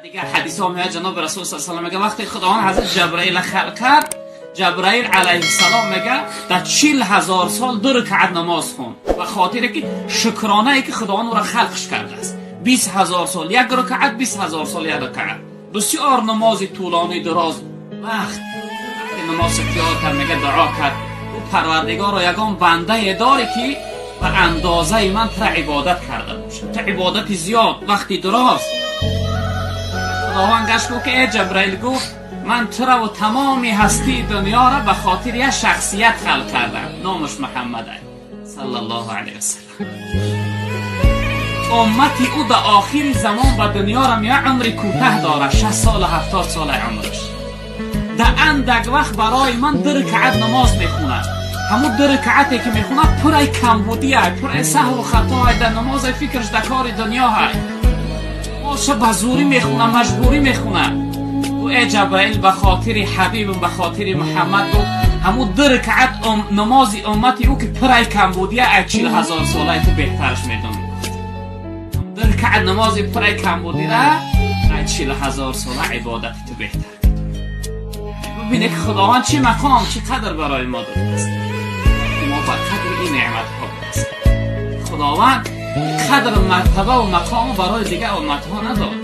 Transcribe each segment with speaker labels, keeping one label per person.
Speaker 1: Дигар ҳадисҳо меояд, ҷаноби расул саллаллоҳу алайҳи васаллам мегӯяд, вақте Худованд ҳазрат Ҷабраил халқ кард, Ҷабраил алайҳиссалом мегӯяд, дар 40 000 сол ду ракъат намоз хонд, ба хотире ки шукронае ки Худованд ӯро халқш кардааст. 20 000 сол як ракъат, 20 000 сол як ракъат, бисёр намози тӯлонӣ, дароз вақт. Вақте намоз ихтиёр кард, мегӯяд, дуо кард: ӯ Парвардигоро, ягон бандае дорӣ, ки ба андозаи ман тура ибодат карда бошад, ту ибодати зиёд, вақти дароз? Худованд гашт, гуфт ки э Ҷабраил, гуфт, ман тураву тамоми ҳастии дунёро ба хотири як шахсият халқ кардам, номаш Муҳаммад саллаллоҳу алайҳи васаллам. Уммати ӯ дар охири замон ба дунёро меояд, умри кӯтаҳ дорад, 60 сола, 70 сола умраш. Дар андак вақт барои ман ду ракъат намоз мехонад. Ҳамун ду ракъате ки мехонад, пурай камбудиай, пурай саҳву хатоай, дар намозай фикраш дар кори дунёҳай, намозша ба зӯрӣ мехонад, маҷбурӣ мехонад. Гӯ, э Ҷабраил, ба хотири ҳабибам, ба хотири Муҳаммад, гуфт, ҳамун ду ракъат намози уммати ӯ, ки пурай камбудия, ай 40 000 солаи ту беҳтараш медонам. Ду ракъат намози пурай камбудира ай 40 000 сола ибодати ту беҳтар. Бубине, ки Худованд чӣ мақом, чӣ қадр барои мо додааст, ки мо ба қадри ин неъматҳо бирасем. Худованд қадр, мартаба ва мақому барои дигар умматҳо надод,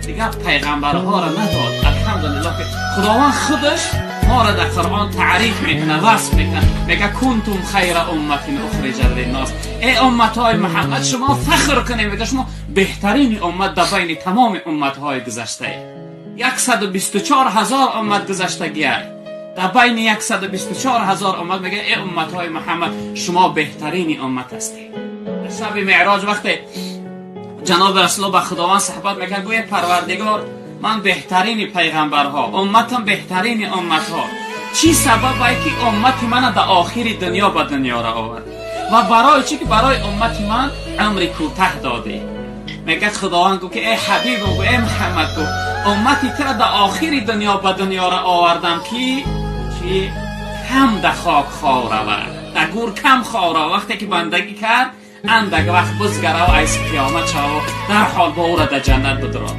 Speaker 1: дигар пайғамбарҳоро надод. Алҳамдулиллоҳ, ки Худованд худаш моро дар Қуръон таъриф мекунад, васф мекунад, мега: كنتم خير أمة أخرجت للناس. Эй умматҳои Муҳаммад, шумо фахр кунед, мега, шумо беҳтарини уммат дар байни тамоми умматҳои гузаштае. 124 000 уммат гузаштагиай, дар байни 124 000 уммат, мега, эй умматҳои Муҳаммад, шумо беҳтарини уммат ҳастед. Дар шаби Меъроҷ, вақте ҷаноби Расулулло ба Худованд суҳбат мекард, гӯя: Парвардигор, ман беҳтарини пайғамбарҳо, умматам беҳтарини умматҳо, чӣ сабабае ки уммати мана дар охири дунё ба дунёро овард ва барои чӣ ки барои уммати ман умри кӯтаҳ додӣ? Мегӯяд, Худованд гуфт ки эй ҳабибам, гу, эй Муҳаммад, гуфт, уммати тура дар охири дунё ба дунёро овардам, ки чӣ кам да хок хов равад, дар гур кам хов равад. Вақте ки бандагӣ кард, андак вақт бизгарав, айс қиёмат шава, дар ҳол бо ӯра дар ҷаннат бидурод.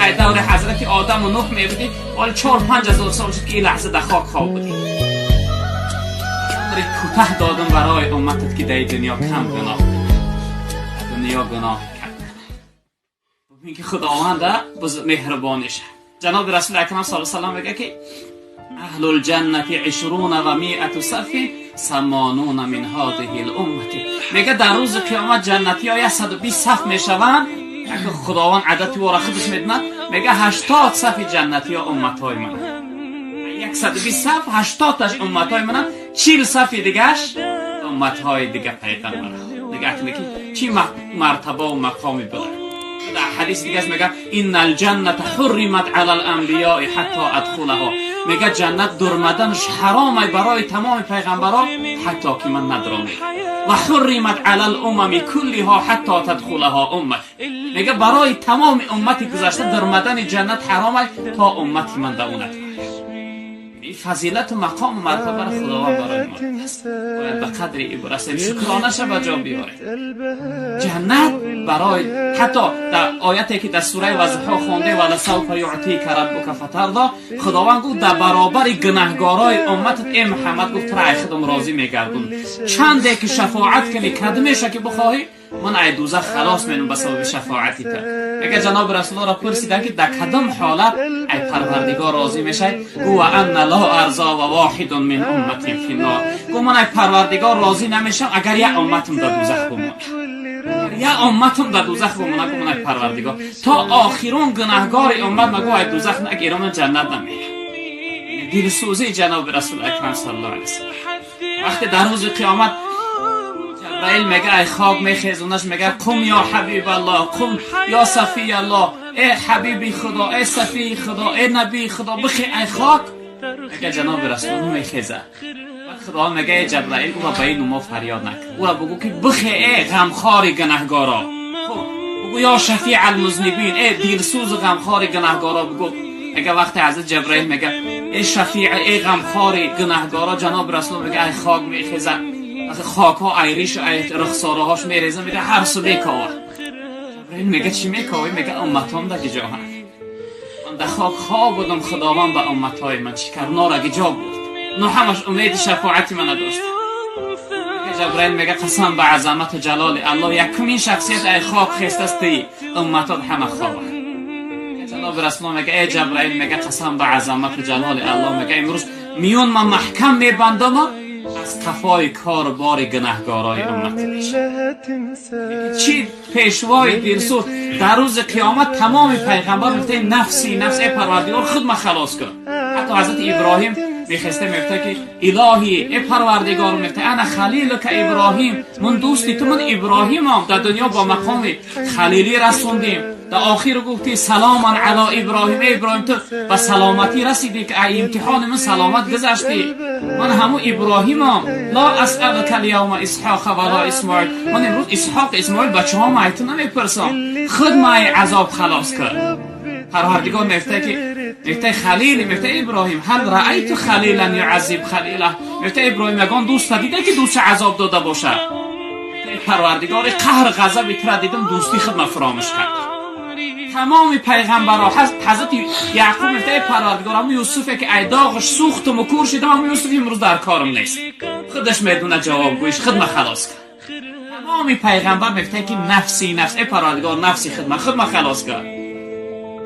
Speaker 1: Ай даври ҳазрати Одаму Нуҳ мебудӣ, ҳоли 4-5 ҳазор сол шуд, ки ин лаҳза дар хок хоб будӣ. Умри кӯтаҳ додам барои умматат, ки дар дунё кам гуноҳ, дунё гуноҳ кам. Бубин, ки Худованда меҳрубониша. Ҷаноби Расули Акрам саллаллоҳу алайҳи васаллам мегӯяд, ки أهل الجنة عشرون ومائة صف، ثمانون من هذه الأمة. Мега, дар рӯзи қиёмат ҷаннатиҳо 120 саф мешаванд. Худованд адати ора худаш медонад. Мега, 80 сафи ҷаннатиҳо умматҳои ман, 120 саф, 80-таш умматҳои манам, 40 сафи дигаш умматҳои дига, пайғамбарҳо. Дига ки чӣ мартабаву мақоми баланд. Дар ҳадис дигаш мега: إن الجنة حرمت على الأنبياء حتى أدخلها. Мега, ҷаннат дурмаданаш ҳаромай барои тамоми пайғамбарон, ҳатто ки ман надромед. وحرمت على الأمم كلها حتى تدخلها أمتي. Мега, барои тамоми уммати гузашта дурмадани ҷаннат ҳаромай, то уммати ман да унад. Фазилату мақому мартабаро Худованд барои мо бояд ба қадри ибрасем, шукронаша ба ҷо биёрем. Ҷаннат барои ҳатто дар ояте, ки дар сураи Ваззуҳо хонде, ولسوف يعطيك ربك فترضى, Худованд гуфт, дар баробари гунаҳгорои умматат, э Муҳаммад, гуфт, тура ай худам розӣ мегардум. Чанде ки шафоат кунӣ, кадмеша ки бихоҳӣ, ман ай дӯзах халос менум ба сабаби шафоати ту. Агар ҷаноби Расуллоро пурсиданд, ки дар кадом ҳолат ай Парвардигор розӣ мешавӣ, гу: وأن لا أرضى وواحد من أمتي في النار. Гу, ман ай Парвардигор розӣ намешавам, агар як умматам дар дӯзах бимонад, як умматам дар дӯзах бимонад. Гу, ман ай Парвардигор то охирон гунаҳгори уммат магу ай дӯзах нагирам, ман ҷаннат намерам. Дилсӯзии ҷаноби Расул Акрам саллаллоҳу алайҳи васаллам. Вақте дар рӯзи қиёмат Ҷабраил мега, ай хок мехезонаш, мега: قم يا حبيب الله، قم يا صفي الله. Э ҳабиби Худо, э сафии Худо, э набии Худо, бихе ай хок. Мега, ҷаноби Расул намехеза. Худо мега: э Ҷабраил, ӯра ба ин мо фарёд накун, ӯра бугӯ, ки бихе, э ғамхори гунаҳгоро. Бугӯ: يا شفيع المذنبين. Э дилсӯзу ғамхори гунаҳгоро, бугӯ. Мега, вақте ҳазрат Ҷабраил мега: э шафиъ, э ғамхори гунаҳгоро, ҷаноби Расул мега, ай хок мехеза, хокҳо ай риш, ай рухсораҳош мереза, мега, ҳар су мекова. Ҷабраил. Ҷабраил мега: «Чӣ мековӣ?» Мега: «Умматом да гиҷоҳанд. Ман да хок хоб будам, Худованд ба умматҳои ман чӣ кард, нора гиҷо бурд, но ҳамаш умеди шафоати мана дошт». Ҷабраил мега: «Қасам ба азамату ҷалоли Аллоҳ, якумин шахсият ай хок хестаст, ти умматот ҳама хобанд». Ҷаноби Расулулло мега: «Эй Ҷабраил, мега, қасам ба азамату ҷалоли Аллоҳ, мега, имрӯз миён ман маҳкам мебандам, аз қафои кору бори гунаҳгорои уммат». Чӣ пешвои дилсӯз! Дар рӯзи қиёмат тамоми пайғамбар мегуфта: «Нафси, нафс, эй Парвардигор, худ ма халос кун». Ҳатто ҳазрати Иброҳим мехеста, мегуфта ки: «Илоҳӣ, эй Парвардигор», мегуфта, «أنا خليلك إبراهيم», ман дӯсти ту, ман Иброҳимам, дар дунё бо мақоми халилӣ расондем, дар охир гуфти: «سلام على إبراهيم». Эй Иброҳим, ту ба саломатӣ расидӣ, ки ай имтиҳони ман саломат гузаштӣ. Ман ҳамун Иброҳимам. لا أسألك اليوم إسحاق ولا إسماعيل. Ман имрӯз Исҳоқ, Исмоил, бачаҳома ай ту намепурсам, худ ма ай азоб халос кун. Парвардигор мегуфта ки, мегуфта: «Халили», мегуфта: «Иброҳим, هل رأيت خليلا يعذب خليله؟» Мегуфта: «Иброҳим, ягон дӯста дида ки дӯстша азоб дода бошад?» «Парвардигори, қаҳр ғазаби тура дидам, дӯстии худ ма фаромӯш кард». Тамоми пайғамбарро, ҳазрати Яъқуб мегуфта: «Эй Парвардигор, ҳамун Юсуфе ки ай доғаш сӯхтуму кур шидам, ҳамун Юсуф имрӯз дар корам нест, худаш медона ҷавобгӯиш, худ ма халос кард». Тамоми пайғамбар мегуфта ки: «Нафси, нафс, эй Парвардигор, нафси худ ма халос кард».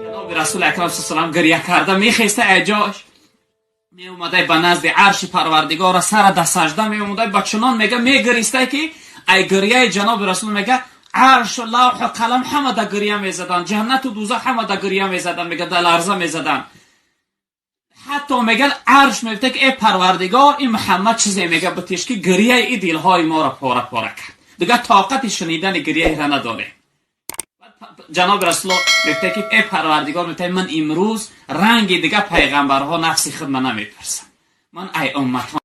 Speaker 1: Ҷаноби Расули Акрам салам гиря карда мехеста, ай ҷош меомадай ба назди арши Парвардигора, сара да сажда меомадай, ба чунон мега мегириста ки ай гиряи ҷаноби Расул, мега, аршу лавҳу қалам ҳама да гиря мезаданд, ҷаннату дузах ҳама да гиря мезаданд, мега, да ларза мезаданд. Ҳатто меган арш мегуфта ки: «Эй Парвардигор, ин Муҳаммад чизе мега битеш ки гиряи и дилҳои моро пора пора кард, дигар тоқати шунидани гиряира надорем». Ҷаноби Расулулло мегуфта ки: «Эй Парвардигор», мегуфта, «ман имрӯз ранги дигар пайғамбарҳо нафси худма намепурсам, ман ай умматон